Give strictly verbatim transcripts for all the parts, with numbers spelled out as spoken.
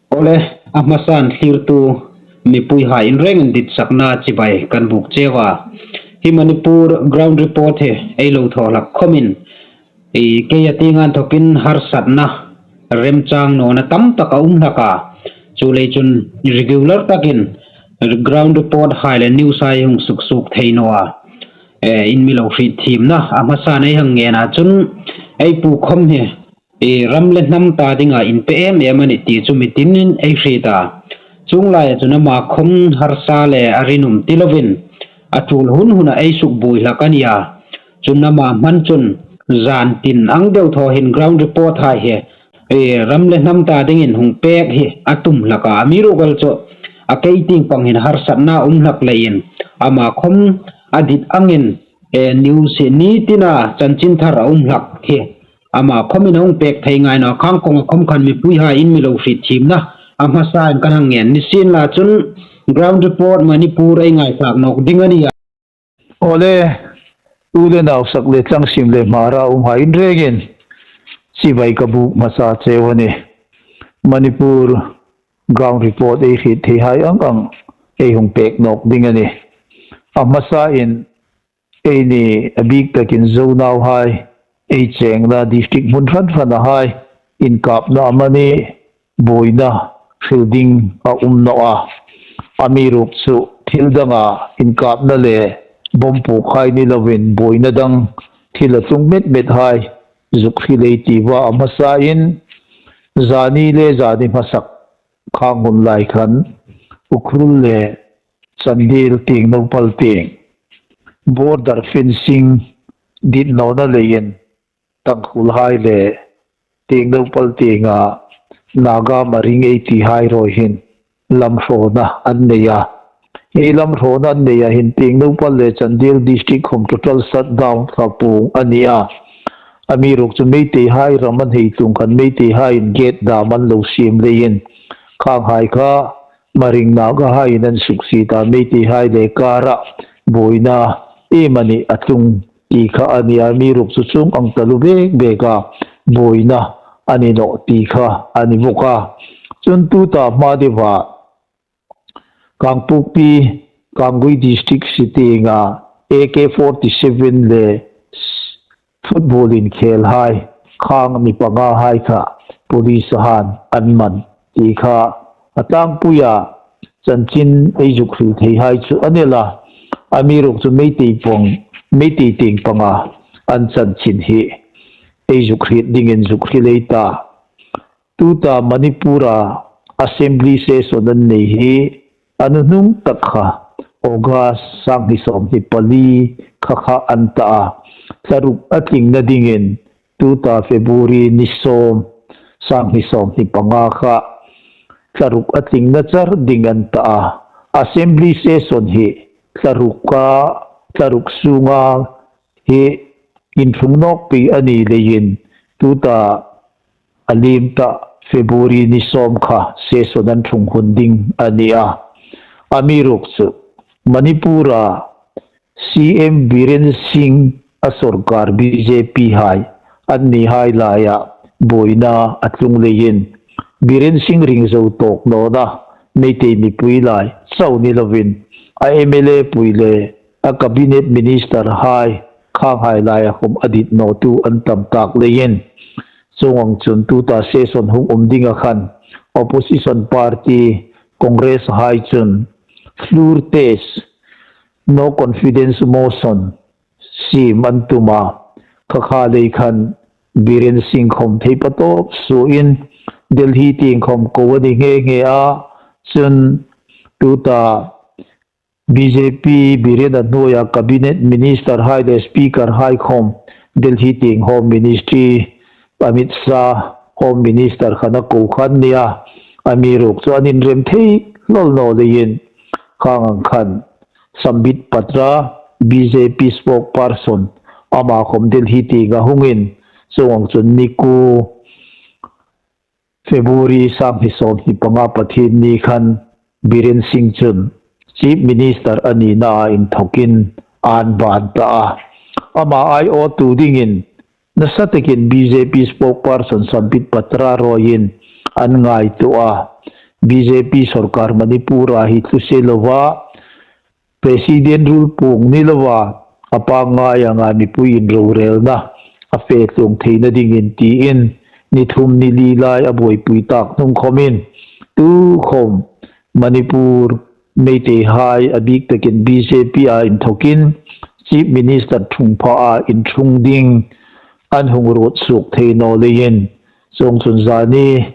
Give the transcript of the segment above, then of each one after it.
Awle, a hmasan thlirtu mipuihai in rengin ditsakna chibai kan buk cheu a. Hi Manipur ground report hi ei lo thaw hlak khomin, i, kei a tieng inthokin harsatna remchang nawna tam tak a um hlak a. Chuleiin chun regular takin ground report hai le news hai hung suksuok thei naw a. E, in mi lo hriet thiemna a hmasan ei hang ngenna chun ei pu khom hi, e, ram le hnam ta dinga inpe em em a nih ti chu mi tinin ei hriet a. Chuong laia chun ama khom harsa le a rinum ti lovin a tul hun huna ei sukbuoi hlak a nih a. Chun ama hman chun zan tin ang deu thaw hin ground report hai hi, e, ram le hnam ta dingin hung pek hi a tum hlak a. Amiruokchu a kei tieng pang hin harsatna um hlak leiin ama khom a dit angin, e, news hi ni tina chanchin thar a um hlak hi ama khomin a hung pek thei ngai naw a. Khang kawnga khom khan mipuihai in mi lo hriet thiemna a hmasan kan hang ngen. Nisienla chun ground report Manipur ei ngaithlak nawk ding a nih a. Awle, u le nau, sak le tlang, sim le hmara umhai in rengin chibai ka buk hmasa cheu a nih. Manipur ground report ei hriet theihai ang ang ei hung pek nawk ding a nih. A hmasan eini a bik takin Zo nauhai ei chengna district hmun hran hranahai inkapna amanih buoina hril ding a um naw a. Amiruokchu thil danga inkapna le bomb puokhai ni lovin buoina dang thil a tlung met methai zuk hril ei tiu a. A hmasan zani le zani hmasak khang hun lai khan Ukhrul le Chandel tieng Naupal tieng border fencing dit nawna leiin Tangkhulhai le tieng Naupal tienga Naga Maring ei tihai ruok hin lam hrawna an nei a. Hi lam hrawna an nei a hin tieng Naupal le Chandel district khom total shutdown kha puong a nih a. Amiruokchu Meiteihai ram an hei tlung khan Meiteihaiin gate dam an lo siem leiin khanghai kha Maring Nagahaiin an suksiet a, Meiteihai le kara buoina iemani a tlung ti kha a nih a. Amiruokchu chuong ang taluo bek beka buoina a ni nawh ti kha a ni bawk a. Chun tuta hma deuva Kangpokpi, Kangpokpi district city-a A K forty-seven le football inkhelhai khang mi pangahai kha police-han an man ti kha a tlangpuia chanchin ei zuk hril theihai chu a ni a. Amiruokchu Meitei pang, Meitei tieng panga an chanchin hi ei zuk hriet dingin zuk hril ei ta. Tuta Manipur-a assembly session an nei hi a nuhnung tak kha August sanghni sawmhni pali kha kha an ta a. Thla ruk a tlingna dingin tuta February ni sawm, sanghni sawmhni panga kha thla ruk a tlingna char ding an ta a. Assembly session hi thla ruka, thla ruk sunga hi inhung nawk pei a ni leiin tuta a liem ta February ni sawm kha session an hung hun ding a ni a. Amiruokchu Manipur-a C M Biren Singh-a sawrkar B J P-hai annihai laia buoina a tlung leiin Biren Singh ring zo tawk nawna Meitei mipui lai chau ni lovin a M L A pui le a cabinet minister-hai khanghai laia khom a dit nawtu an tam tak leiin chuong ang chun tuta session hung um dinga khan opposition party Congress-hai chun floor test, no confidence motion siem an tum a. Kha kha lei khan Biren Singh khom thei patawp suoin Delhi tieng khom ko a ni nghe nghe a. Chun tuta B J P Biren-a hnuoia cabinet minister-hai le speaker-hai khom Delhi tieng Home Ministry, Amit Shah Home Minister khan a ko kha an ni a. Amiruokchu an inrem thei hlawl naw leiin khang ang khan Sambit Patra, B J P spokesperson, ama khom Delhi tienga hungin chuong ang chun ni kuo February sanghni sawmhni panga Pathienni khan Biren Singh chun Chief Minister a nina inthokin an ban ta a. Ama aiawtu dingin nasa takin B J P spokesperson Sambit Patra ruoiin an ngaituo a. B J P sorkar Manipur-a hi thlu se lova, President rule puong ni lova, a pangngai anga mipui inrorelna a fe tluong theina dingin tiin ni thum ni li lai a buoipui tak hnung khomin, tu khom Manipur Meiteihai a bik takin B J P-a inthokin Chief Minister thungpha a inthung ding an hung ruot suok thei naw leiin, chuongchun zani,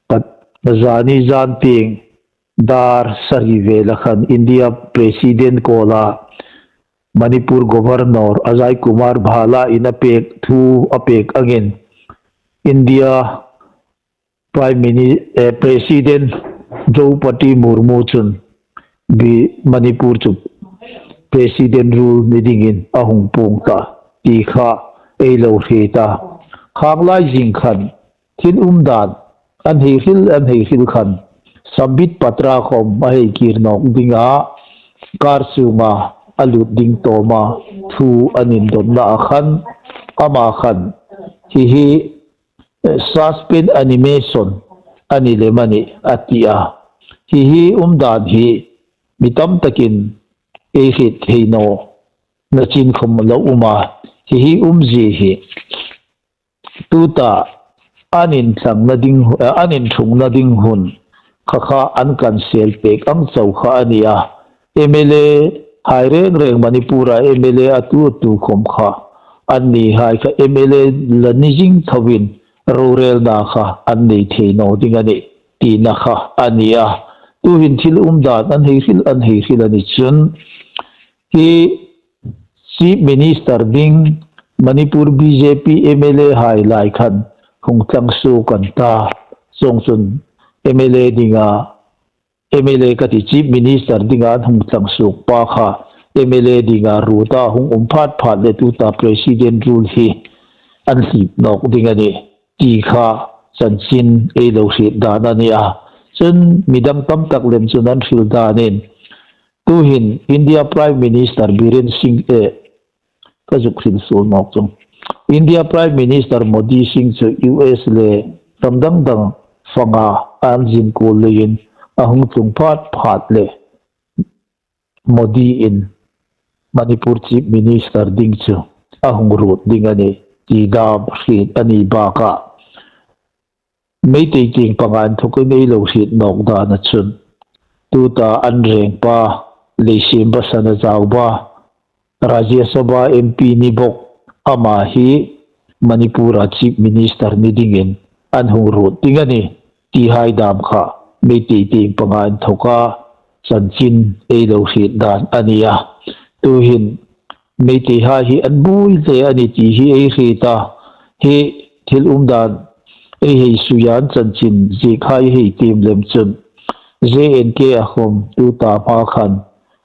pat, zani zan tieng dar sari vela khan India President kuoma Manipur Governor Ajay Kumar Bhalla in a pek thu a pek angin India Prime Mini-, eh, President Draupadi Murmu chun bi Manipur chu President rule ni dingin a hung puong ta ti kha ei lo hriet a. Khang lai zing khan thil umdan an hei hril, an hei hril khan Sambit Patra khom a hei kir nawk dinga kar sunga a lut ding tawma thu an indonna a khan, ama khan hi hi, eh, suspend animation a ni lem a nih a ti a. Hi hi umdan hi mi tam takin ei hriet thei naw na chin khom lo um a. Hi hi umzie hi tuta an inthungna ding, eh, an inthungna ding hun kha kha an cancel pek ang chau kha a ni a. M L A hai reng reng Manipur-a M L A a tu tu khom kha an ni hai kha M L A la ni zing thovin rorelna kha an nei thei naw ding a nih tina kha a ni a. Tuhin thil umdan an hei hril, an hei hril a ni chun hi Chief Minister ding Manipur B J P M L A hai lai khan hung tlang suok an ta. Chuongchun M L A dinga, M L A ka ti, Chief Minister dinga an hung tlang suok pa kha M L A dinga ruota hung um phat phat le tuta President rule hi an hlip nawk ding a nih ti kha chanchin ei lo hriet dan a ni a. Chun midang tam tak lem chun an hril danin, tuhin India Prime Minister Biren Singh, eh, ka zuk hril suol nawk chu. India Prime Minister Modi Singh chu U S le ram dang dang fanga an zin kuol leiin a hung tlung phat phat le Modi in Manipur Chief Minister ding chu a hung ruot ding a nih ti dam hriet a ni bakah Meitei tieng panga inthokin ei lo hriet nawk dana chun tuta an rengpa Leishemba Sanajaoba, Rajya Sabha M P ni bawk, ama hi Manipur-a Chief Minister ni dingin an hung ruot ding a nih ti hai dam kha Meitei tieng panga inthoka chanchin ei lo hriet dan a ni a. Tuhin Meiteihai hi an buoi hle a nih ti hi ei hriet a. Hi thil umdan ei hei suian chanchin ziek hai hei tiem lem chun J N K-a khom tuta hma khan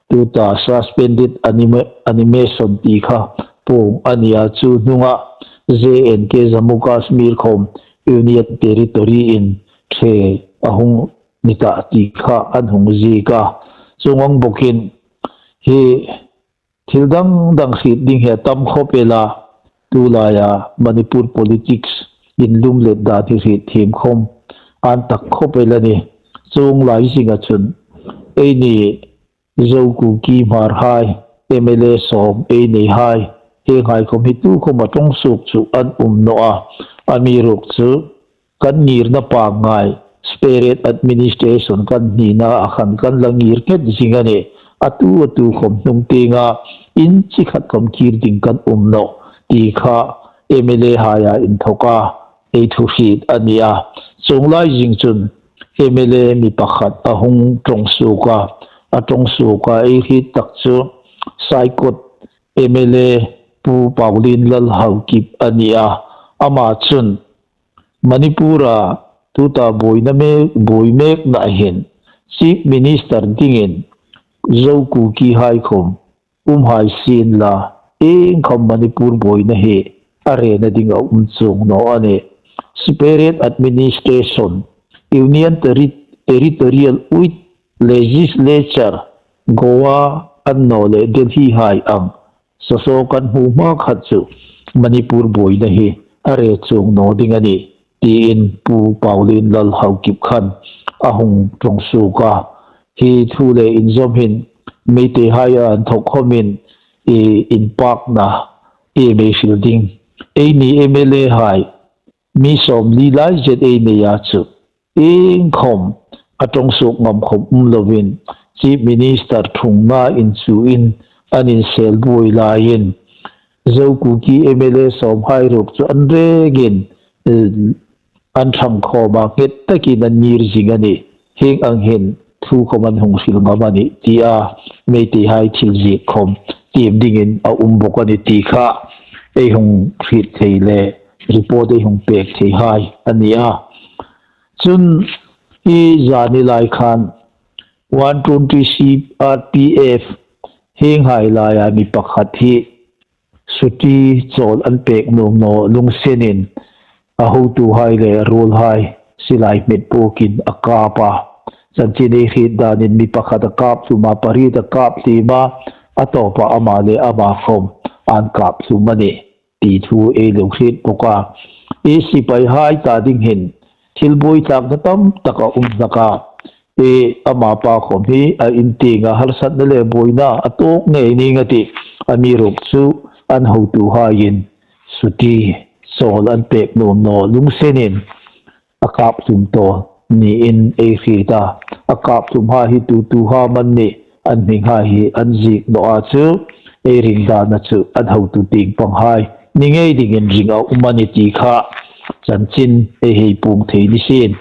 tuta suspended anima-, animation ti kha puong a ni a, chu hnunga J N K Jammu Kashmir khom Union Territory in ṭhe a hung ni ta ti kha an hung ziek a. Chuong ang bawkin hi thil dang dang hriet ding hi a tam khop el a, tulaia Manipur politics inlumlet dan hi hriet thiem khom an tak khop el a nih. Chuong lai zinga chun eini Zo Kuki Hmar hai M L A sawm ei nei hai, hieng hai khom hi tu khom a ṭawng suok chu an um naw a, amiruokchu kan ngirna pangngai, separate administration kan hnina a khan kan la ngir nghet zing a nih. A tu a tu khom hnung tienga inchi khat khom kir ding kan um naw ti kha M L A haia inthoka ei thu hriet a ni a. Chuong lai zing chun M L A mi pakhat a hung ṭawng suok a, a ṭawng suoka ei hriet tak chu Saikot M L A Pu Paolienlal Haokip a ni a. Ama chun Manipur-a tuta buoina mek, buoi mekna hin Chief Minister dingin Zo Kuki hai khom um hai sien la, iengkhom Manipur buoina hi a rena ding a um chuong naw a nih. Separate administration, Union Terri-, Territorial with Legislature, Goa an naw leh Delhi hai ang saw saw kan hmu hma khat chu Manipur buoina hi a re chuong naw ding a nih, tiin Pu Paolienlal Haokip khan a hung ṭawng suok a. Hi thu le inzawm hin Meiteihai a inthawk khawmin i inpakna ei mi hril ding. Eini M L A hai mi sawmli lai zet ei nei a chu, iengkhawm a ṭawng suok ngam khawm um lovin, Chief Minister ṭhungna inchuin an insel buoi laiin, Zo Kuki M L A sawmhai ruok chu an rengin, eh, an ṭhang khawma nghet takin an ngir zing a nih. Hieng ang hin thu khawm an hung hril ngam a nih tia Meiteihai thil ziek khawm tiem dingin a um bawk a nih ti kha ei hung hriet thei le report ei hung pek theihai a ni a. Chun hi zani lai khan one twenty C R P F hienghai laia mi pakhat hi chuti chawl an pek nuom naw lungsenin a hotuhai le ruolhai silai hmet puokin a kap a. Chanchin ei hriet danin mi pakhat a kap hlum a, pariet a kap hlum a, a tawpa ama le ama khawm an kap hlum a nih ti thu ei lo hriet bawk a. I sipaihai ta ding hin thil buoi tlakna tam tak a um hlak a. E, ama pa khawm hi a in tienga harsatna le buoina a tawk ngei ning a tih. Amiruokchu an hotuhaiin chuti chawl an pek nuom naw lungsenin a kap hlum tawh niin ei hriet a. A kap hlumhai hi tu tuhai am an nih, an hminghai hi an ziek naw a chu, ei ring dana chu an hotu tieng panghai ni ngei dingin ring a um a nih ti kha chanchin ei hei puong thei ni sien.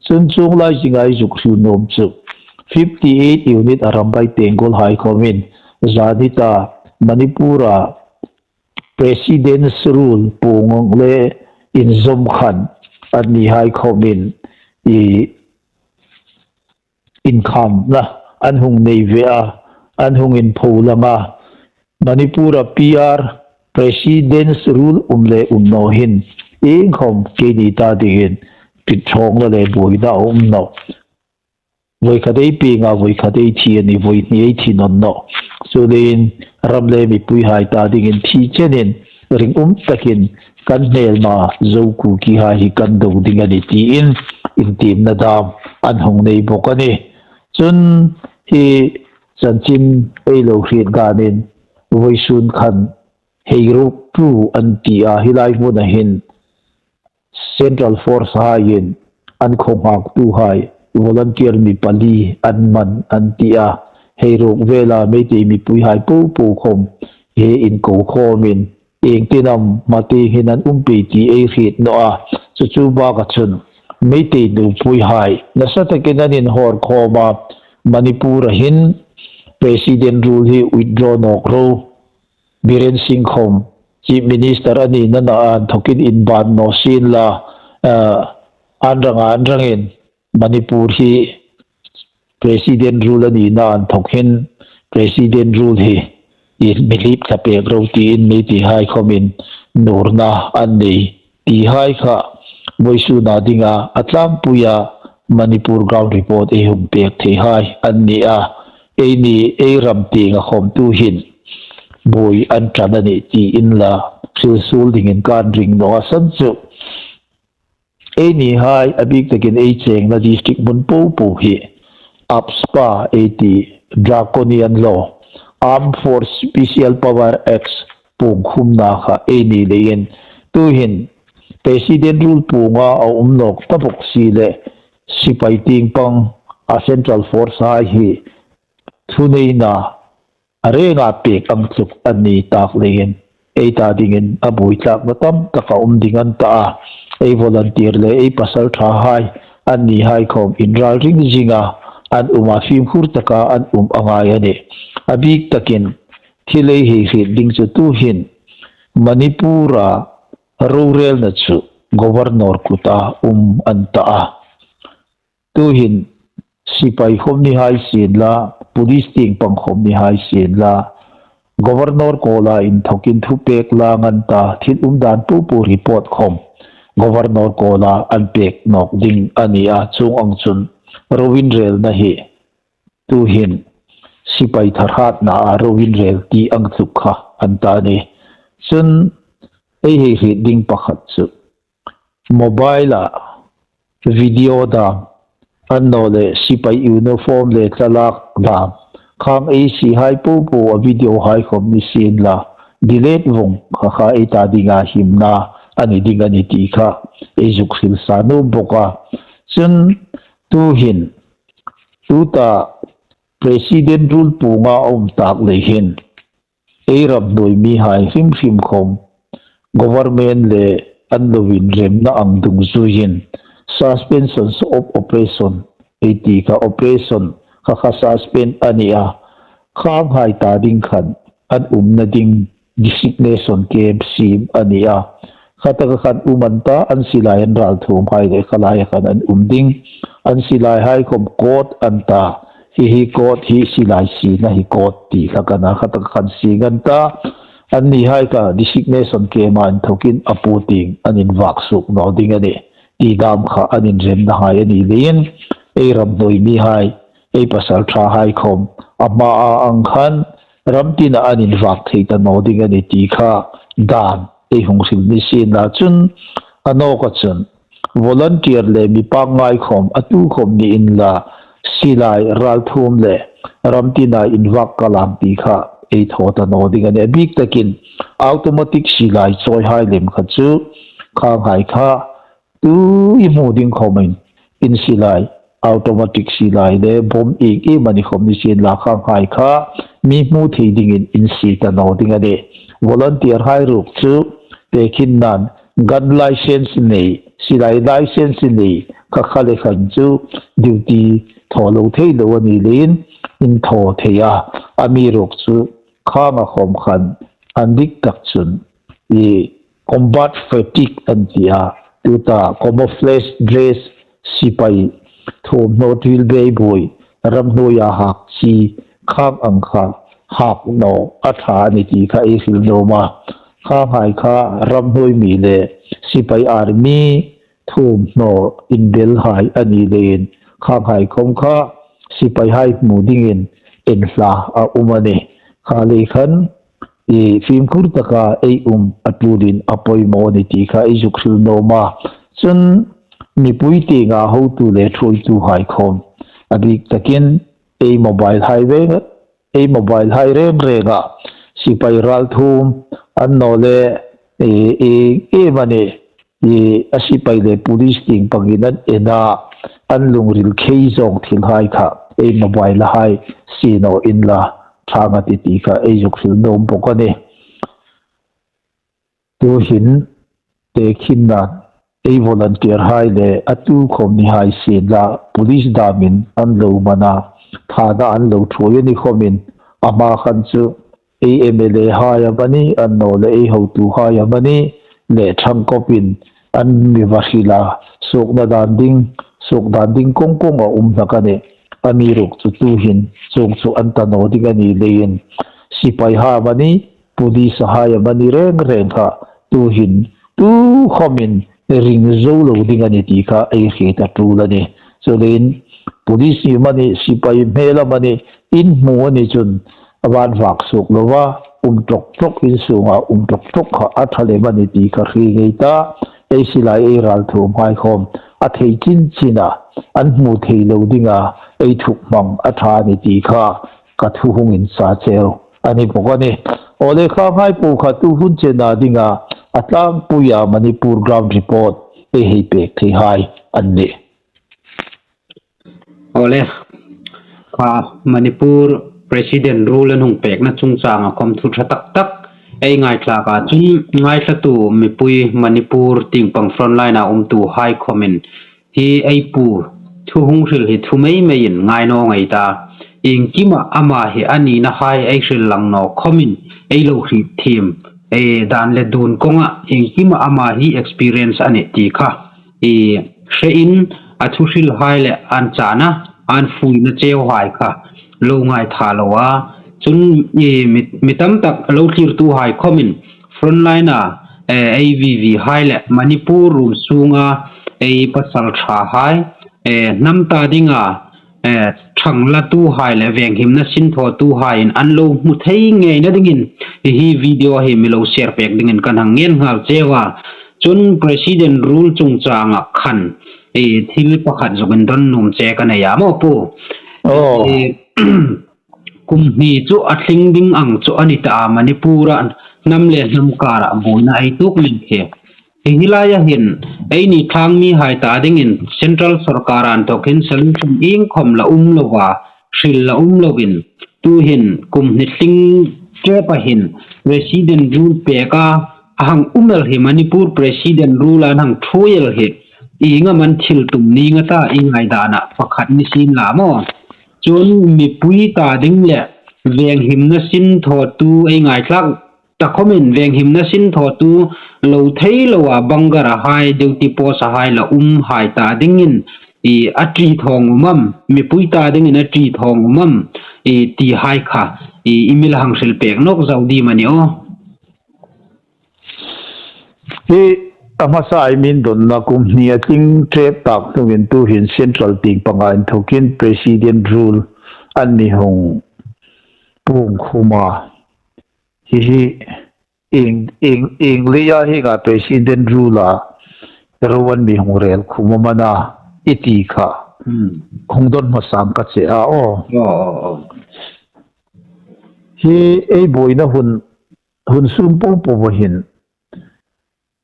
Chun chuong lai zinga ei zuk hril nuom chu fifty eight unit a ram bai Tenggolhai khawmin zani ta Manipura President's Rule puong le inzawm khan annihai khawmin i inkhamna an hung nei ve a, an hung inpho lang a. Manipura P R President's Rule um le um naw hin iengkhawm keini ta dingin ṭhit thawng la le buoina a um naw. Voi khat ei pieng a, voi khat ei thi a nih, voi hni ei thi nawn nawh. Chuleiin ram le mipuihai ta dingin thi chenin ringum takin kan hmêlma Zo Kukihai hi kan do ding a nih tiin intiemna dam an hung nei bawk a nih. Chun hi chanchin ei lo hriet danin vawisun khan Heirok two an ti a, hi lai hmuna hin Central Force haiin an khawnghaktuhai volunteer mi pali an man an ti a. Heirok vela Meitei mipuihai popo khawm hi inko khawmin ieng tin am hma tieng hin an um pei ti ei hriet naw a. Chu chu baka chun Meitei nupuihai nasa takin an inhawr khawm a, Manipur-a hin President rule hi withdraw nawk ro. Biren Singh khawm Chief Minister a nina inthawkin inban naw sien la, eh, an ranga an rangin Manipur hi President rule a nina inthawk hin President rule hi mi hlip thla pek ro tiin Meiteihai khawmin nurna an nei tihai kha vawisuna dinga a tlangpuia Manipur Ground Report ei hung pek theihai an ni a. Eini ei ram tienga khawm tu hin buoi an ṭan a nih tiin la hrilsuol dingin kan ring naw a san chu. Einihai a bik takin ei chengna district hmun popo hi AFSPA ei ti, Draconian Law, Armed Force Special Power Act puong khumna kha ei ni leiin tu hin President rule puonga a um nawk ta bawk si le sipai tieng pang a Central Force hai hi thuneina a renga pek ang tluk an ni tak leiin ei ta dingin a buoi tlakna tam tak a um ding an ta a. Ei volunteer le ei pasalṭhahai annihai khawm inralring zinga an um a, fimkhur taka an um a ngai a nih. A bik takin thil ei hei hriet ding chu tu hin Manipur-a rorelna chu Governor kuta um an ta a. Tu hin sipai khawm ni hai sien la, police tieng pang khawm ni hai sien la, Governor kawla inthawkin thupek lang an ta, thil umdan popo report khawm Governor kawla an pek nawk ding a ni a. Chuong ang chun roinrelna hi tu hin sipai tharhatnaa roinrel ti ang tluk kha an ta a nih. Chun ei hei hriet ding pakhat chu mobile-a video dam annawleh sipai uniform le thlalak dam, khang ei sihai popo a video hai khawm ni sien la, delete vawng kha kha ei ta dinga himna a ni ding a nih ti kha ei zuk hril sa nuom bawk a. Chun tuhin, tuta President rule puonga a um tak lei hin, ei ram hnuoi mihai hrim hrim khawm government le an lo inremna ang dungzuiin suspension of operation ei ti kha, operation kha kha suspend a ni a, khanghai ta ding khan an umna ding designation camp siem a ni a. Kha taka khan um an ta, an silai an ralthuomhai le kha laia khan an um ding. An silaihai khawm court an ta, hi hi court hi silai siena hi court ti hlak a na, kha taka khan sieng an ta. Annihai kha designation camp-a inthokin a puotieng an invak suok naw ding a nih ti dam kha an inremnahai a ni leiin, ei ram hnuoi mihai, ei pasalṭhahai khawm a hmaa ang khan ram tina an invak thei ta naw ding a nih ti kha dam ei hung hril ni sien la. Chun a nawka chun volunteer le mi pangngai khawm a tu khawm ni inla, silai ralthuom le ram tina invak ka lang ti kha ei thaw ta naw ding a nih. A bik takin automatic silai chawihai lem kha chu khanghai kha tu i hmu ding khawmin in silai, automatic silai le bomb ieng ieng a ni khawm ni sien la, khanghai kha mi hmu thei dingin in sie ta naw ding a nih. Volunteer hai ruok chu tekhinnan gun license nei, silai license nei kha kha le khan chu duty thaw lo thei lo a ni leiin in thaw thei a, amiruokchu khanga khawm khan an dik tak chun i combat fatigue an ti a, tuta camouflage dress sipai thuomhnaw tuil beibuoi, ram hnuoia hak chi khang ang kha hak naw a ṭha a nih ti kha ei hril nuom a. Khanghai kha ram hnuoi mi le sipai army thuomhnaw inbelhai a ni leiin khanghai khawm kha sipaihai hmu dingin inhla a um a nih. Kha lei khan i fimkhur taka ei um a tulin a poimaw a nih ti kha ei zuk hril nuom a. Chun mipui tienga hotu le thuoituhai khawm a bik takin ei mobile hai veng, ei mobile hai reng renga sipai ralthuom annawleh e, e, em a nih, i a sipai le police tieng pangin an en a, an lungril khei zawng thilhai kha ei mobile-a hai sie naw inla ṭha ngati ti kha ei zuk hril nuom bawk a nih. Tuhin tekhinnan ei volunteer hai le a tu khawm ni hai sien la, police damin an lo man a, thana an lo ṭhuoi a ni khawmin, ama khan chu ei M L A hai amanih, annawleh ei hotuhai amanih, le ṭhangkawpin an mi va hril a, suokna dan ding, suok dan ding kawng kawng a um hlak a nih. Amiruokchu tuhin chuong chu an ta naw ding a ni leiin, sipaihai amanih, police-hai amanih reng reng kha tuhin tu khawmin ring zo lo ding a nih ti kha ei hriet a ṭul a nih. Chuleiin police amanih, sipai hmel amanih in hmu a ni chun a va invak suok lova, um ṭawk ṭawk, in sunga um ṭawk ṭawk kha a ṭha lem a nih ti kha hre ngei ta. Ei silai ei ralthuomhai khawm a thei chin china an hmu thei lo dinga ei thup hmang a ṭha a nih ti kha ka thu hung insa cheu a ni bawk a nih. Awle, khanghai po kha tu hun chena dinga a tlangpuia Manipur ground report ei hei pek theihai an nih. Awle, kha Manipur President rule an hung pekna chungchanga khawm thu ṭha tak tak ei ngaithlak a, chun ngaithlatu mipui Manipur tieng pang frontline-a umtuhai khawmin hi ei pu thu hung hril hi thu mei meiin ngai naw ngei ta. Iengkima ama hi a nina hai ei hril lang naw khawmin ei lo hriet thiem, e, dan le dun kawnga iengkima ama hi experience a nih ti kha i hrein a thu hrilhai le an chana, an fuina cheuhai kha lo ngaitha lo a. Chun i mi, mi tam tak lo thlirtuhai khawmin frontline-a, e, ei V V-hai le Manipur rum sunga ei pasalṭhahai, e, hnam ta dinga, e, ṭhang latuhai le venghimna sin thawtuhaiin an lo hmu thei ngeina dingin hi video hi mi lo share pek dingin kan hang ngen nghal cheu a. Chun President rule chungchanga khan, i thil pakhat zuk indon nuom che ka nei a maw pu. Aw. I, kum hni chu a tling ding ang chu a ni ta a, Manipur-a hnam le hnam kara buoina ei tuok lem khi. Hi hi laia hin, eini thlang mihai ta dingin Central Sawrkar inthawkin solution iengkhawm la um lova, hril la um lovin, tuhin kum hni tling ṭepa hin President rule peka a hang um el hi, Manipur President rule-a an hang ṭhuoi el hi, ieng am an thil tum ning a ta, i ngaidana pakhat ni sien la maw. Chun mipui ta ding le venghimna sin thawtu ei ngaithlak ta khawmin venghimna sin thawtu lo thei loa bunker-a hai, duty post-a hai la um hai ta dingin i a ṭi thawng um am, mipui ta dingin a ṭi thawng um am, i ti hai kha i, i mi la hang hril pek nawk zo ding am a ni aw. Hi a hmasa ei mi indonna kum hni a tling ṭep tak hnungin tuhin Central tieng panga inthawkin President rule an mi hung puong khum a. Hi hi ieng, ieng, ieng leia hienga President rule-a ro an mi hung rel khum am a na i ti kha. Hmm. Hung don hmasa ang ka che a aw. Aw, aw, aw. Hi ei buoina hun, hun sung po po hin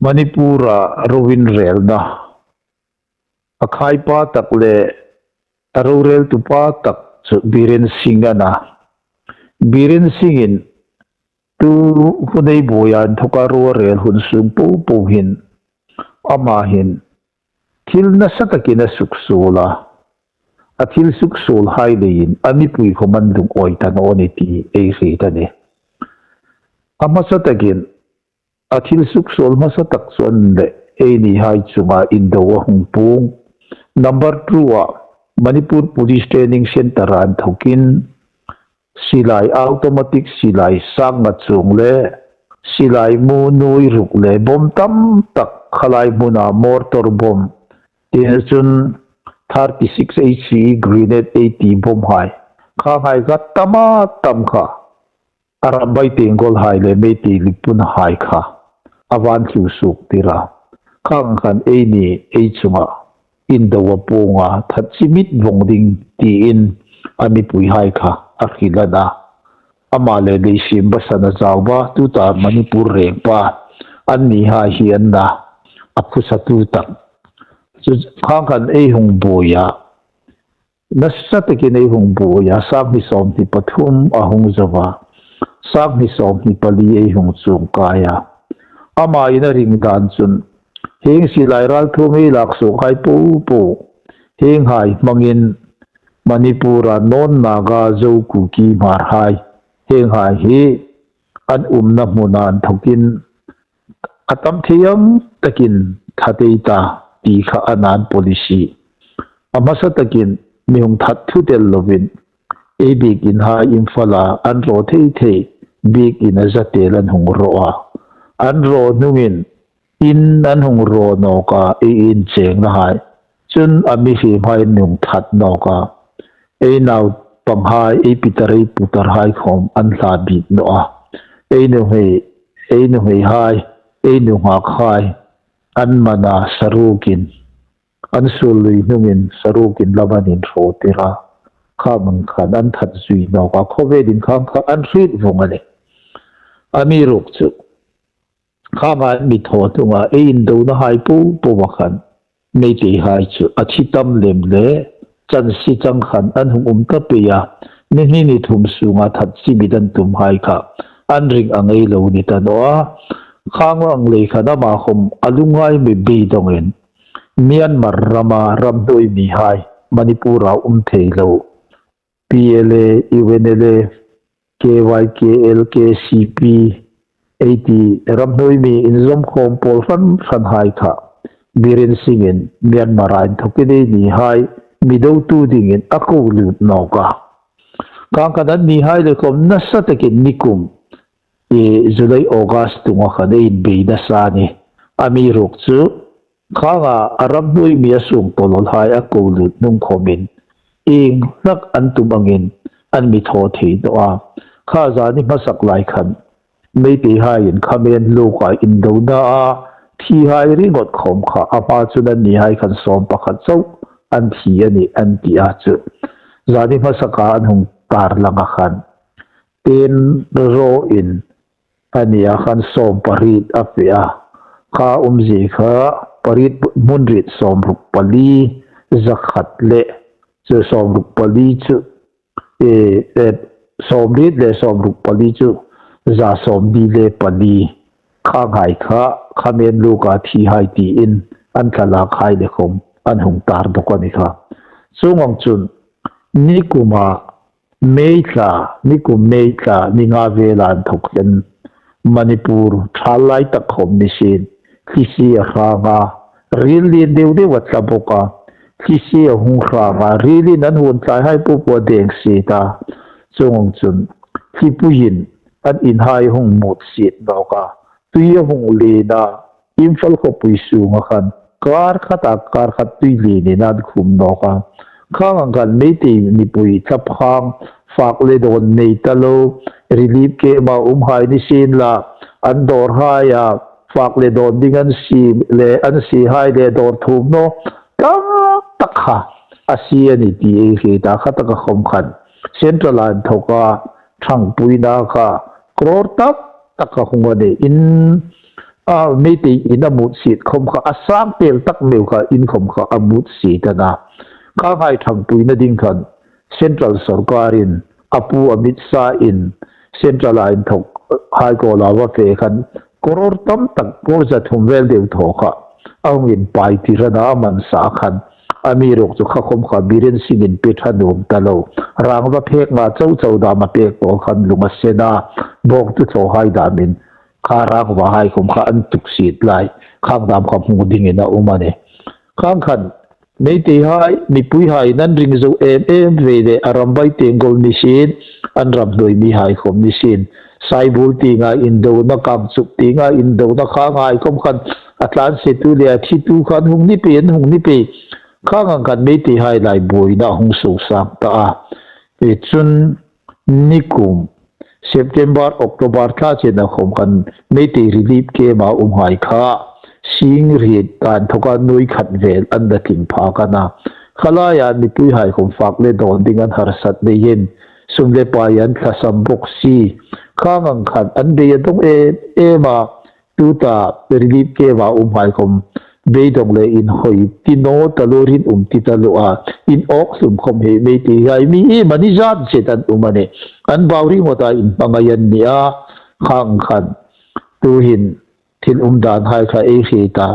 Manipur-a ro inrelna a khaipa tak le a roreltupa tak chu Biren Singh a na. Biren Singh-in tu hun ei buoia inthawka ro a rel hun sung po po hin ama hin thil nasa takin a suksuol a. A thil suksuol hai leiin a mipui khawm an lungawi ta naw ni ti ei hriet a nih. A hmasa takin a thil suksuol hmasa tak chu a ni le, eini hai chunga indo a hung puong. Number two-a Manipur Police Training Centre-a inthawkin silai, automatic silai sangnga chuong le silai mu nuoi ruk le bom tam tak, khalai hmuna mortar bom, tichun thirty-six H E grenade ei ti bom hai, khang hai kha tam a tam kha, Arambai Tenggol hai le Meitei Lipun hai kha a va inthlung suok tir a. Khang khan eini ei chunga indo a puong a, that chimit vawng ding tiin a mipui hai kha a hril a na. Ama le Leishemba Sanajaoba, tuta Manipur rengpa, anni hai hi an na, a phusatu tak. Chu khang khan ei hung buoi a, nasa takin ei hung buoi a, sanghni sawmhni pathum a hung zo a, sanghni sawmhni pali ei hung chuong kai a. Ama in a ring dan chun, hieng silai ralthuom ei lak suok hai po po, hieng hai hmangin Manipur-a Nawn, Naga, Zo, Kuki, Hmar hai, hieng hai hi an umna hmuna inthawkin a tam thei ang takin that ei ta ti kha a nan policy. A hmasa takin mi hung that thut el lovin, ei biekin hai Imphal-a an raw thei thei, biekin a za tel an hung raw a. An raw hnungin in an hung raw nawk a, ei inchengna hai. Chun a mihriem hai an hung that nawk a. Ei naupang hai, ei pitar, ei putar hai khawm an hla bik naw a. Ei nuhmei, ei nuhmei hai, ei nunghak hai, an man a, sarukin, an suol lui hnungin sarukin lam an inhraw tir a. Khang khan an that zui nawk a, khawvelin khang kha an hriet vawng a nih. Amiruokchu, khang an mi thaw hnunga ei indona hai po po a khan Meitei hai chu a thi tam lem le, chansi chang khan an hung um ta pei a, ni hni ni thum sunga that chimit an tum hai kha an ring a ngei lo ni ta naw a. Khang ang lei khan ama khawm a lungngai mi beidongin Myanmar rama ramhnuoi mi hai, Manipur-a um thei lo, P L A, U N L F, K Y K L, K C P, ei ti ramhnuoi mi inzawm khawm pawl hran hran hai kha Biren Singh-in Myanmar-a inthawkin eini hai mi dotu dingin a ko lut nawk a. Khang khan anni hai le khawm nasa takin nikum, i, July, August tunga khan ei inbei nasa a nih. Amiruokchu, khanga a ramhnuoi mi a sung tawlhai a ko lut hnung khawmin, ieng hlak an tum angin an mi thaw thei naw a. Kha zani hmasak lai khan Meitei haiin Khamenluk-a indona a thihai ringawt khawm kha a hma chun annihai khan sawm pakhat chauh an thi a nih an ti a chu. Zani hmasaka an hung tar langa khan ten ro in a nia khan sawm pariet a pe a. Kha umzie kha pariet hmun riet sawmruk pali zakhat le chu sawmruk pali chu e, e, sawmriet le sawmruk pali chu za sawmli le pali. Khanghai kha khamen luka thihai tiin an thlalak hai le khawm an hung tar dawk a ni kha. Chuong ang chun nikuma May thla, nikum May thla ni nga vela inthok hin Manipur thal lai tak khawm ni sien, thlisi a hrang a, ril lien deu deu a tla bawk a, thlisi a hung hrang a, rilin an huon tlaihai popo a deng siet a. Chuong ang chun thlipuiin an inhai hung mut siet nawk a, tui a hung lien a, Imphal khawpui sunga khan kar khata kar khat tui lienin an khum nawk a. Khang ang khan Meitei mipui tlaphang fak le dawn nei ta lo, relief camp-a umhai ni sien la, an dawrhaia fak le dawn ding an sie le, an siehai le dawr thum naw tam tak kha a sie a ni ti ei hriet a. Kha taka khawm khan Central-a inthoka ṭhangpuina kha crore tam tak a hung a ni. In, a, Meitei in a mut siet khawm kha a sang tel tak meu kha in khawm kha a mut siet a na. Khanghai ṭhangpuina ding khan Central sawrkarin a pu Amit Shah-in Central-a inthokhai kuoma va fe khan crore tam tak, crore za thum vel deu thaw kha a hung inpai tir a na. A man sa khan amiruokchu kha khawm kha Biren Singh-in pe ṭha nuom ta lo. Rangva phek nga chau chau dam a pek pawl khan lung a sen a, bawngtu thlawhai damin kha rangvahai khawm kha an tuk siet lai. Khang dam kha hmu dingin a um a ni. Khang khan Meiteihai, mipuihai an ring zo em em ve le, a ram bai tengkol ni sien, an ram hnuoi mihai khawm ni sien, Saibul tienga indona, Kangchup tienga indona, khanghai khawm khan a tlan setu le a thitu khan hung ni pei, an hung ni pei. Khang ang khan Meiteihai lai buoina hung suok sang ta a. E chun nikum September, October thla chena khawm khan Meitei relief camp-a umhai kha sing riet tan inthoka nuoi khat vel an la tling phak a na. Kha laia mipuihai khawm fak le dawn ding an harsat leiin sum le pai an tlasam bawk si. Khang ang khan an bei a dawng em em a. Tuta relief camp-a umhai khawm beidawng le inhawi ti naw ta lo, rinum ti ta lo a, inawk hlum khawm hi Meiteihai mi iem a ni zat zet an um a ni. An bau ringawta inhmangai an ni a. Khang khan tuhin thil umdanhai kha ei hriet a.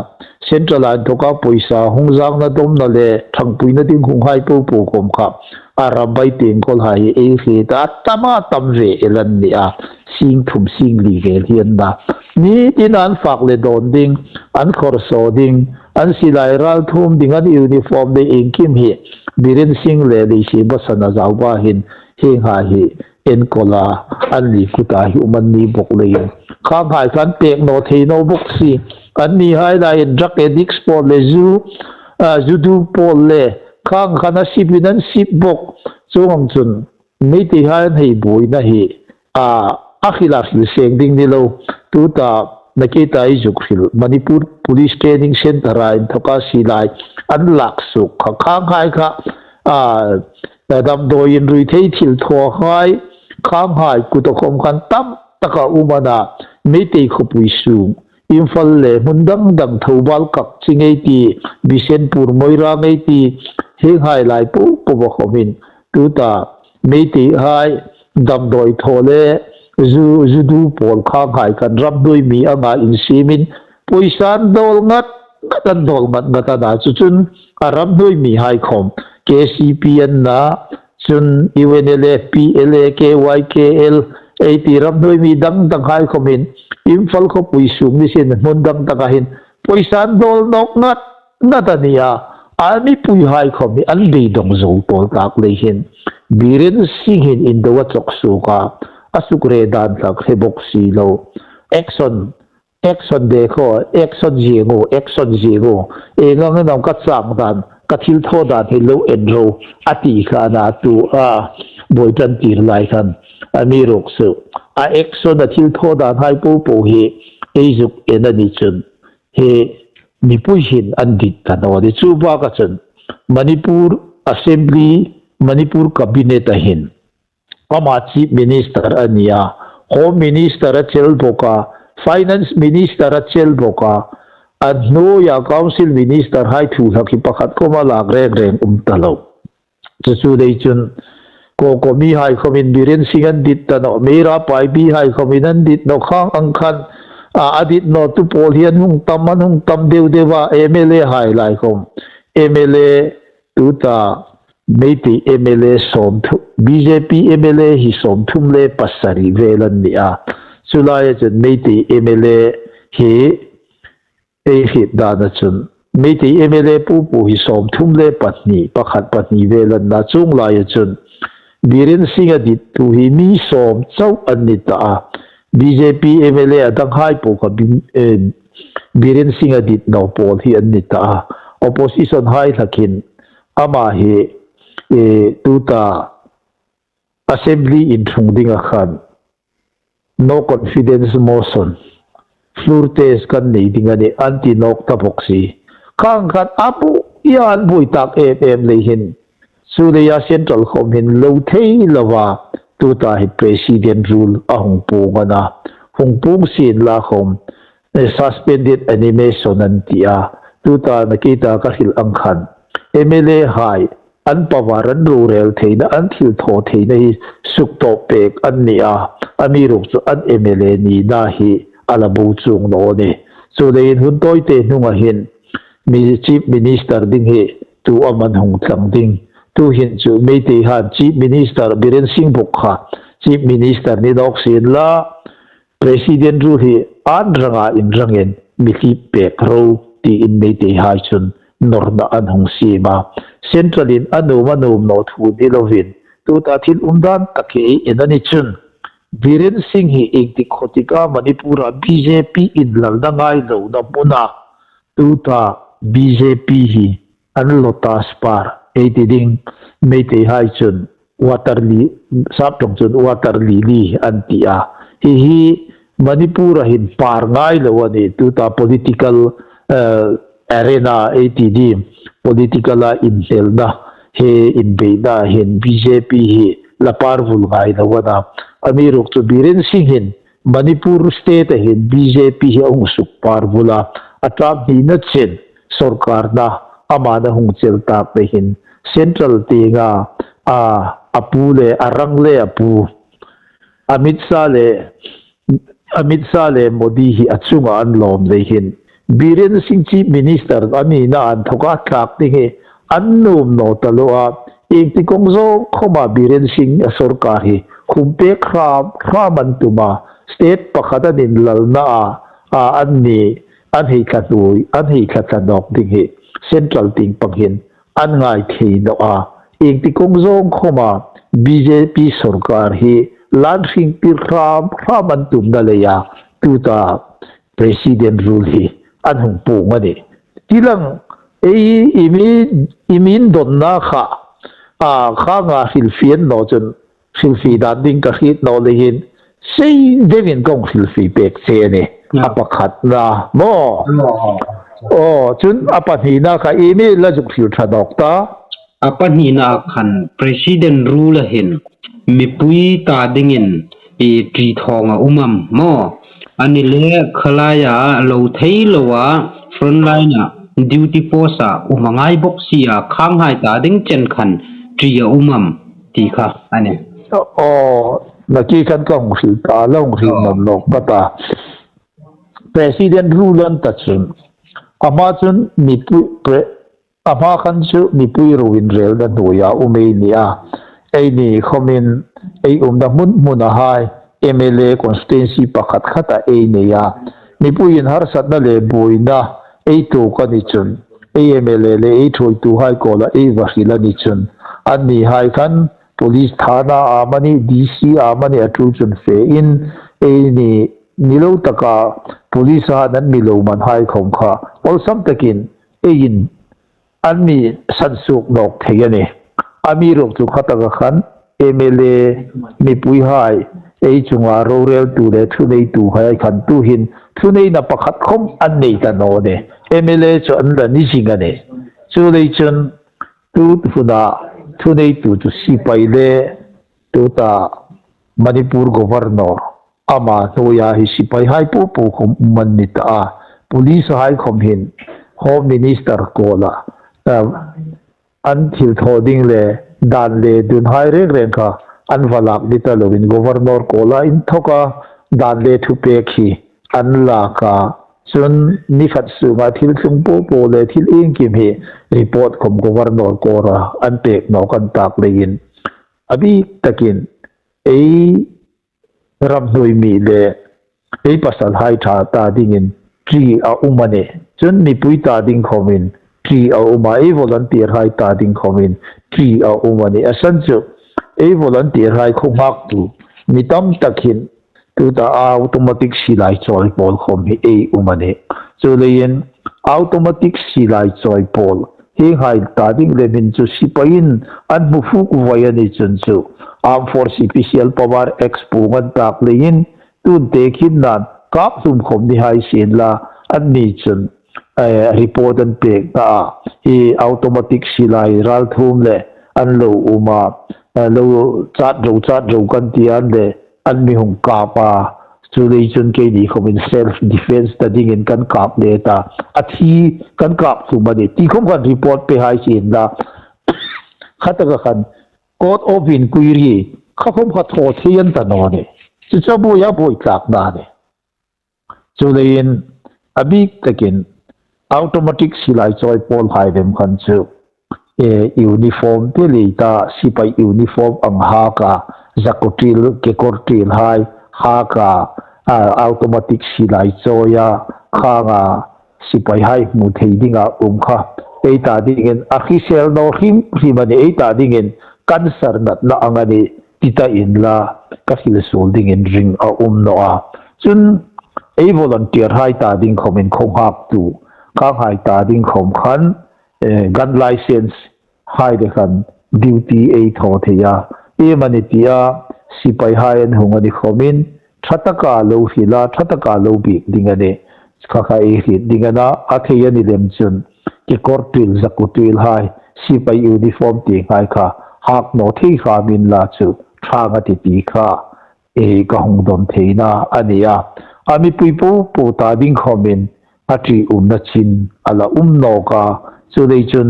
Central-a inthoka pawisa hung zangna, dawmna le ṭhangpuina ding hunghai popo khawm kha a ram bai tengkolhai hi ei hriet a, a tam a tam ve el an ni a. Sing thum sing li vel hi an na. Nitin an fak le dawn ding, an khawrsaw ding, an silai ralthuom ding, an uniform le iengkim hi Biren Singh le Leishemba Sanajaoba hin hienghai hi enkawl a, anni kuta hi um an ni bawk leiin khanghai khan pek naw thei naw bawk si. Annihai laiin drug addicts pawl le zu, a, zu du pawl le khang khan a sipin an sip bawk. Chuong ang chun Meiteihai an hei buoina hi, a, a hril a hril seng ding ni lo. Tuta Nakeita ei zuk hril Manipur Police Training Centre-a inthoka silai an lak suok kha khanghai kha, a, damdawiin rui thei thil thawhai khanghai kuta khawm khan tam taka um a na. Meitei khawpui sung Imphal le hmun dang dang, Thoubal, Kakching ei ti, Bishnupur, Moirang ei ti, hienghai lai popo a khawmin tuta Meiteihai damdawi thaw le zu, zu du pawl khanghai khan ram hnuoi mi anga insiemin pawisa an dawl ngat ngat, an dawl ngat ngat a na. Chu chun a ram hnuoi mihai khawm K C P an na, chun U N L F, P L A, K Y K L ei ti ram hnuoi mi dang danghai khawmin Imphal khawpui sung ni sien hmun dang danga hin pawisa an dawl nawk ngat ngat a ni a. A mipuihai khawm hi an beidawng zo pawl tak lei hin Biren Singh-in indo a chawk suok a, a sukre dan hlak hre bawk si lo. Action, action dekhaw, action zie ngu, action zie ngu. Ieng ang am ka chang dan, ka thil thaw dan hi lo en ro, a ti kha a na. Tua buoi ṭan tir lai khan amiruokchu a action, a thil thaw danhai popo hi ei zuk en a ni chun hi mipui hin an dit ta naw a ni. Chu baka chun Manipur Assembly, Manipur Cabinet a hin ama Chief Minister a ni a, Home Minister a chel bawk a, Finance Minister a chel bawk a, a hnuoia Council Minister hai thu hlak hi pakhat khawm a lak reng reng um ta lo. Chu chu dei chun, COCOMI hai khawmin Biren Singh an dit ta naw, Meira Paibi hai khawmin an dit naw, khang ang khan, a, a dit nawtu pawl hi an hung tam, an hung tam deu deu a, MLA hai lai khawm. MLA tuta Meitei MLA sawmthum, BJP MLA hi sawmthum le pasari vel an ni a. Chu laia chun Meitei MLA hi ei hriet dana chun Meitei MLA pu pu hi sawmthum le pahni, pakhat pahni vel an na, chuong laia chun Biren Singh a dittu hi mi sawm chau an ni ta a. BJP MLA a dang hai po kha Bi-, eh, Biren Singh a dit naw pawl hi an ni ta a. Opposition hai hlakin ama hi, eh, tuta Assembly inthung dinga khan no confidence motion, floor test kan nei ding a nih, an ti nawk ta bawk si. Khang khan a bu, ia an buoi tak em em lei hin, chu leia Central khawm hin lo thei lova, tuta hi President rule a hung puong a na, hung puong sien la khawm, eh, suspended animation an ti a. Tuta na kita ka hril ang khan MLA hai an power, an rorel theina, an thil thaw theina hi suk tawp pek an ni a. Amiruokchu an MLA nina hi a la bo chuong naw a nih. Chu leiin hun tawite hnunga hin mi Chief Minister ding hi tu am an hung tlang ding. Tu hin chu Meitei han Chief Minister Biren Singh bawk kha Chief Minister ni nawk sien la, President rule hi an ranga inrangin mi hlip pek ro tiin Meitei hai chun nawrna an hung siem a. Central in a nuom a nuom naw thu ni lovin, tuta thil umdan tak hi ei en a ni chun, Biren Singh hi iengtik khawtika Manipur-a BJP inlalna ngai lona hmuna tuta BJP hi an Lotus Park ei ti ding, Meitei hai chun water li-, sap ṭawng chun water lily an ti a. Hi hi Manipur-a hin par ngai lo a nih, tuta political, eh, arena ei ti ding, political-a inhnelna, he inbeina hin BJP hi la par vul ngai lo a na. Amiruokchu Biren Singh hin Manipur state-a hin BJP hi a hung suk par vul a, a term hnina chen sawrkarna ama na hung chel tak le hin Central tienga a, a pu le a rang le a pu Amit Shah le, Amit Shah le Modi hi a chunga an lawm le hin Biren Singh Chief Minister a nina an thawka tlak ding hi an nuom naw ta lo a. Iengtik zawng khawma Biren Singh a sawrkar hi khum pek hram hram an tum a, state pakhat an inlalna a, a, an ni, an hei thla hnuoi, an hei thla thla nawk ding hi Central tieng pang hin an ngai thei naw a. Iengtik zawng khawma BJP sawrkar hi lan hring tir hram hram an tumna leia tuta President rule hi an hung puong a nih. Ti lang, ei, i mi, i mi indonna kha, a, khanga hrilfie naw chun, hrilfie dan ding ka hriet naw le hin, sei deuin ka hung hrilfie pek che a nih. A pakhatna maw. Aw, chun a pahnina kha i mi la zuk hril ṭha nawk ta. A pahnina khan President rule-a hin mipui ta dingin i ṭi thawng a um am maw? A ni le khalaia lo thei loa frontline-a duty post-a um a ngai bawk si a, khanghai ta ding chen khan ṭi a um am ti kha a nih. Aw, naki khan ka hung hril ta, la hung hril nawn nawk ka ta. President rule an ta chun, ama chun mipui, pre-, ama khan chu mipui ro inrelna hnuoia um ei ni a. Eini khawmin ei umna hmun hmuna hai MLA constituency pakhat khata ei nei a. Mipuiin harsatna le buoina ei tuok a ni chun, ei MLA le ei thuoituhai kuoma ei va hril a ni chun, annihai khan police thana amani, DC amani a tul chun fe in, eini ni lo taka police-a an mi lo man hai khawm kha awlsam takin ei in an mi sansuok nawk thei a nih. Amiruokchu khataka khan MLA mipuihai ei chunga roreltu le thuneituhai khan tuhin thuneina pakhat khawm an nei ta naw ni. M L A chu an la ni zing a nih. Chuleiin chun tu huna thuneitu chu sipai le tuta Manipur Governor ama hnuoia hi sipaihai popo khawm um an ni ta a. Police hai khawm hin Home Minister kuoma, eh, an thilthaw ding le dan le dunhai reng reng kha an va lak ni ta loin Governor kuoma inthoka dan le thupek hi an lak a. Chun ni khat sunga thil tlung popo le thil iengkim hi report khawm Governor kuoma an pek nawk an tak leiin a bik takin ei ram hnuoi mi le ei pasalhai ṭha ta dingin ṭi a um a nih. Chun mipui ta ding khawmin ṭi a um a, ei volunteer hai ta ding khawmin ṭi a um a nih. A san chu ei volunteer hai khawnghaktu mi tam tak hin tuta automatic silai chawi pawl khawm hi ei um a nih. Chuleiin automatic silai chawi pawl hi hai ta ding le hmin chu sipaiin an hmu fuk vai a ni chun chu Armed Force Special Power Act puong an tak leiin tun tekhin nan kap hlum khawm ni hai sien la an ni chun, eh, report an pek ta a. Hi automatic silai ralthuom le an lo um a, eh, lo chat ro chat ro kan ti an le an mi hung kap a. Chuleiin chun keini khawmin self defense ta dingin kan kap le ta. A thi kan kap hlum a nih. Ti khawm khan report pe hai sien la. Khataka khan court of inquiry kha khawm kha thaw thei an ta naw ni. Chu chu a buoi a buoi tlak na ni. Chuleiin a bik takin automatic silai chawi pawl hai lem khan chu, eh, uniform te lei ta sipai uniform ang hak a, zakutil kekawrtil hai hak a, a, automatic silai chawi a khang a sipai hai hmu thei dinga um kha ei ta dingin a hrisel naw hrim hrim a nih. Ei ta dingin cancer natna ang a nih ti ta inla ka hrilsuol dingin ring a um naw a. Chun ei volunteer hai ta ding khawmin khawnghaktu khang hai ta ding khawm khan, eh, gun license hai le khan duty ei thaw thei a. Iem a ni tia sipai hai an hung a ni khawmin ṭha taka lo hril a, ṭha taka lo biek ding a nih. Kha kha ei hriet ding a na, a thei a ni lem chun kekawrtil zakutil hai sipai uniform ti hai kha hak naw thei hrim inla chu ṭhang a ti ti kha ei ka hung dawng theina a ni a. A mipui popo ta ding khawmin a ṭiumna chin a la um nawk a. Chuleiin chun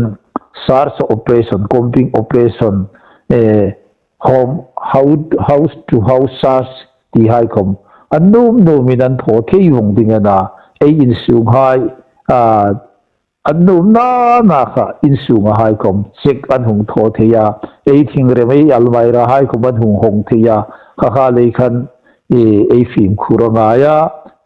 search operation, combing operation, eh, home, house, house to house search ti hai khawm an nuom nuomin an thaw thei vawng ding a na. Ei insung hai, a, an nuom na na kha insunga hai khawm check an hung thaw thei a. Ei thingrem, ei almirah hai khawm an hung hawng thei a. Kha kha lei khan, eh, ei fimkhur a ngai a.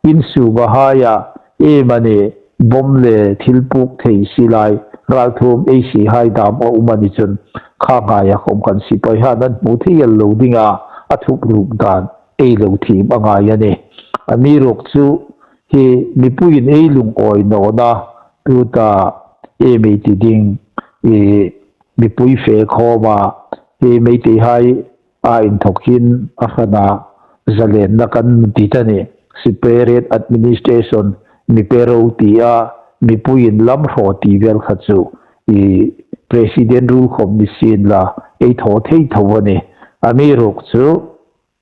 Insunga hai a, iem a ni, bomb le thil puk thei silai ralthuom ei si hai dam a um a ni chun khang hai a khawm khan sipai han an hmu thei el lo dinga a thup ruk dan ei lo thiem a ngai a nih. Amiruokchu hi mipuiin ei lungawi nawna tuta iem ei ti ding, i mipui fe khawma hi Meitei hai a inthawkin a hrana zalenna kan ti ta ni. Separate administration mi pe ro tia mipuiin lam hraw ti vel kha chu i president rule khawm ni sien la ei thaw thei tho a nih. Amiruokchu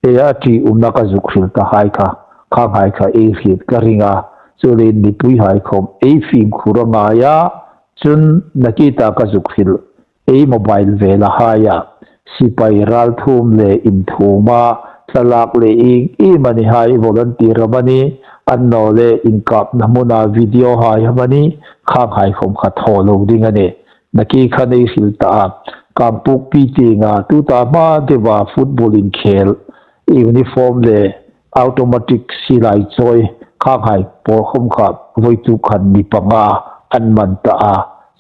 ei a ṭiumna ka zuk hril ta hai kha, khang hai kha ei hriet ka ring a. Chuleiin mipui hai khawm ei fimkhur a ngai a. Chun nakie ta ka zuk hril, ei mobile vela hai a sipai ralthuom le inthuoma thlalak le ieng iem a ni hai, volunteer amanih, annawleh inkapna hmuna video hai amanih, khang hai khawm kha thaw lo ding a nih. Nakie khan ei hril ta a, Kangpokpi tienga tuta hma deua football inkhel uniform le automatic silai chawi khang hai pawl khawm kha voituk khan mi panga an man ta a.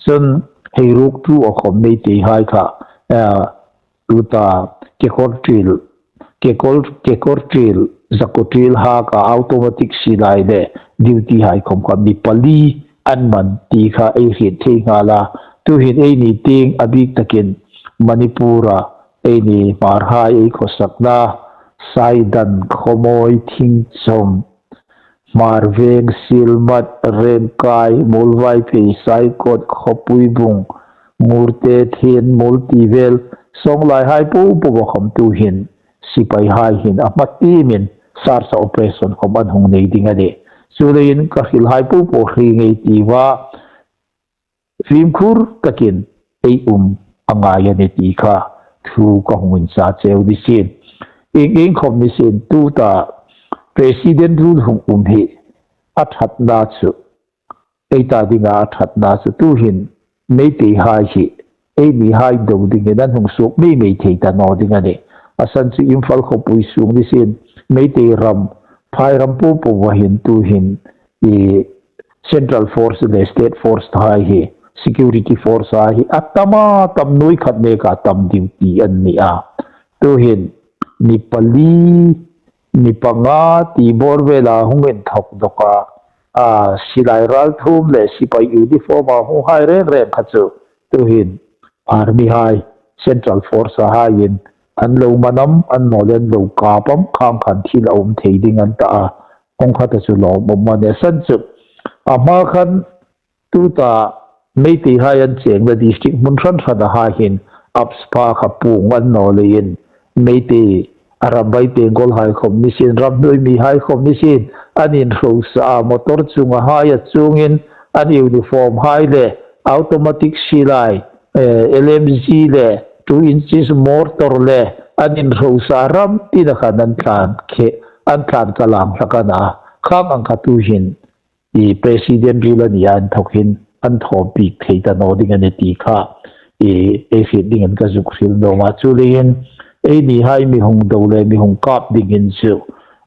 Chun hei ruk tu a khawm Meitei hai kha, eh, tuta kekawrtil, kekawr, kekawrtil, zakutil hak a automatic silai le duty hai khawm kha mi pali an man ti kha ei hriet thei nghal a. Tuhin eini tieng a bik takin Manipur-a eini Hmar hai ei khawsakna Saidan, Khawmawi, Thingchom, Hmarveng, Silmat, Rengkai, Muolvaiphei, Saikot, Khawpuibung, Ngurte, Thenmuol ti vel, Sawnglaihai po po a khawm tuhin, sipaihai hin a hma tiemin search operation khawm an hung nei ding a nih. Chuleiin ka hrilhai po po hre ngei ti va, fimkhur takin ei um a ngai a nih ti kha thu ka hung insa cheu ni sien. Ieng ieng khawm ni sien, tuta President rule hung um hi a ṭhatna chu, ei ta dinga a ṭhatna chu tuhin Meiteihai hi ei mihai do dingin an hung suok mei mei thei ta naw ding a nih. A san chu Imphal khawpui sung ni sien, Meitei ram, phai ram po po a hin tuhin i Central Force le State Force hai hi, Security Force hai hi a tam a tam, nuoi khat neka tam duty an ni a. Tuhin mi pali, mi panga ti bawr vela hung inthawk dawk a, a, silai ralthuom le sipai uniform a hung hai reng reng kha chu tuhin Army hai, Central Force haiin an lo man am, an naw leh an lo kap am, khang khan thil a um thei ding an ta a. Kawng khata chu lawmum a ni a san chu. A hma khan tuta Meiteihai an chengna district hmun hran hrana hai hin AFSPA kha puong an naw leiin Meitei a Rambai Tenggol hai khawm ni sien, ramhnuoi mihai khawm ni sien, an inhrosa a, motor chunga hai a chungin an uniform hai le automatic silai, eh, L M G le two inches mortar le an inhrosa ram tina khan an tlan khe, an tlan ka lang hlak a na. Khang ang kha tuhin i President rule a nia inthawk hin an thaw bik thei ta naw ding a nih ti kha i, ei hriet dingin ka zuk hril nuom a. Chuleiin ei mihai mi hung do le mi hung kap dingin chu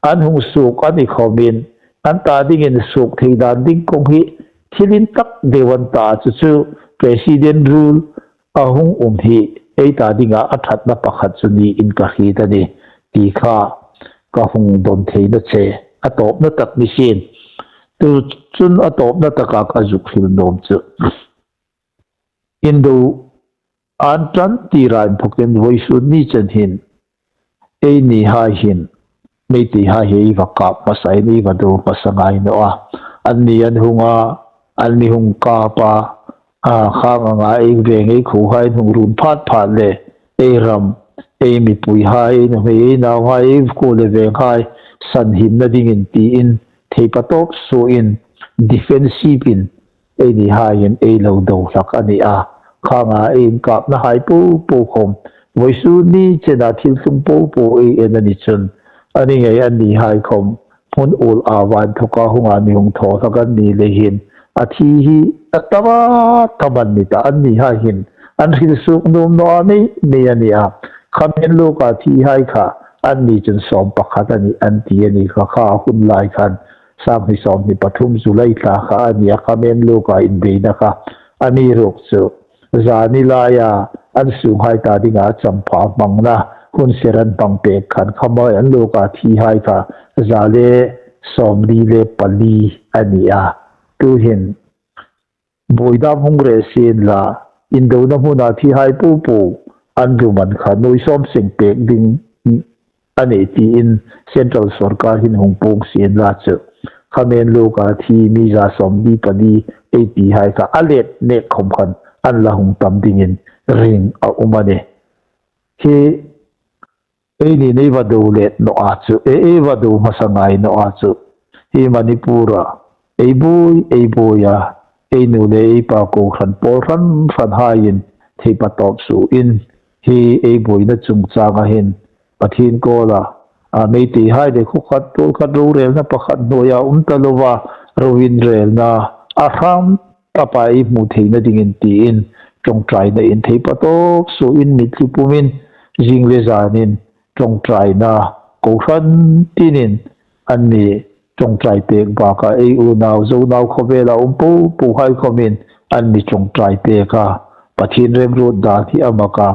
an hung suok a ni khawmin, an ta dingin suok thei dan ding kawng hi thil intak deu an ta chu chu President rule a hung um hi ei ta dinga a ṭhatna pakhat chu niin ka hriet a nih ti kha ka hung dawn theina che. A tawpna tak ni sien. Tu chun a tawpna taka ka zuk hril nuom chu, indo an ṭan tira inthawkin vawisun ni chen hin ei nihai hin Meiteihai hi ei va kap hmasain, ei va do hmasa ngai naw a. Anni an hung a, an mi hung kap a, a, khang anga ei veng ei khuohai an hung run phat phat le, ei ram, ei mipuihai, ei nuhmei, ei nauhai, ei kuo le venghai sanhimna dingin tiin thei patawp suoin, defensive-in ei nihaiin ei lo do hlak a ni a. Khanga ei inkapnahai po po khawm vawisun ni chena thil tlung po po ei en a ni chun, a ni ngei an nihai khawm hmun ul ava inthawka hunga mi hung thaw hlak an ni lei hin, a thi hi a tam a tam an ni ta, an nihai hin an hril suok nuom naw a mei mei a ni a. Khamen luka thihai kha anni chun sawm pakhat a nih an ti a ni kha, kha hun lai khan sanghni sawmhni pathum July thla kha a ni a, khamen luka inbeina kha. Amiruokchu zani laia an sunghai ta dinga champha hmangna hun ser an hmang pek khan khamen luka thihai kha za le sawmli le pali a ni a. Tuhin buoi dam hung reh sien la, indona hmuna thihai po po an dum an kha nuoi sawm seng pek ding a nih tiin Central Sorkar hin hung puong sien la chu, khamen luka thi mi za sawmli pali ei tihai kha a let mek khawm khan an la hung tam dingin ring a um a nih. Hi eini nei va do let naw a chu, e, ei va do hmasa ngai naw a chu, hi Manipur-a ei buoi, ei buoi a, ei nu le ei pa kohran pawl hran hran haiin thei patawp suoin, hi ei buoina chungchanga hin Pathien kuoma, a, Meiteihai le khuo khat tuol khat rorelna pakhat hnuoia um ta lova, roinrelna a hram tapa ei hmu theina dingin tiin ṭawngṭaina in thei patawp suoin mitthli pumin zing le zanin ṭawngṭaina kohran tinin an mi ṭawngṭai pek baka ei unau Zonau khawvela um po pohai khawmin an mi ṭawngṭai pek a. Pathien remruot dan hi a mak a,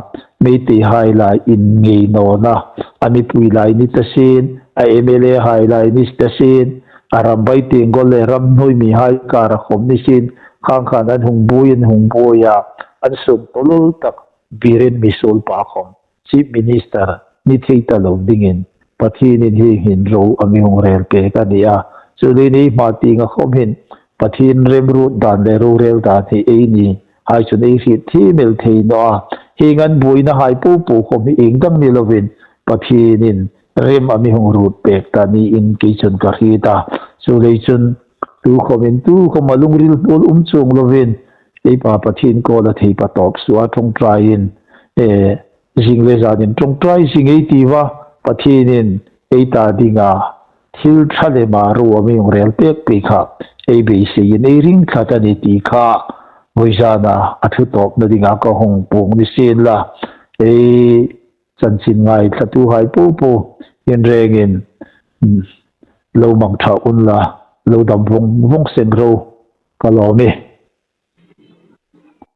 Meiteihai lai in ngei nawna, a mipui lai ni ta sien, a M L A hai lai ni ta sien, a Rambai Tenggol le ramhnuoi mihai kara khawm ni sien, khang khan an hung buoi, an hung buoi a, an sum tawlol tak Biren Mishal pa khawm Chief Minister ni thei ta lo dingin Pathienin hi hin ro a mi hung rel pek a ni a. Chuleiin ei hma tienga khawm hin Pathien remruot dan le rorel dan hi eini hai chun ei hriet thiem el thei naw a. Hieng ang buoina hai popo khawm hi iengdang ni lovin Pathienin rem a mi hung ruot pek ta niin kei chun ka hriet a. Chuleiin chun tukhawmin tukhawm a lungril hnuol um chuong lovin ei Pa Pathien kuoma theipa tawp suoa ṭawngṭaiin, eh, zing le zanin ṭawngṭai zing ei tiu a, Pathienin ei ta dinga thil ṭha le hma ruo a mi hung rel pek pei kha ei beiseiin ei ring tlat a nih ti kha vawizana a thu tawpna dinga ka hung puong ni sien la. Ei chanchin ngaithlatuhai popo in rengin, mm, lo mang ṭha unla, lo dam vong vong seng ro ka lawm e.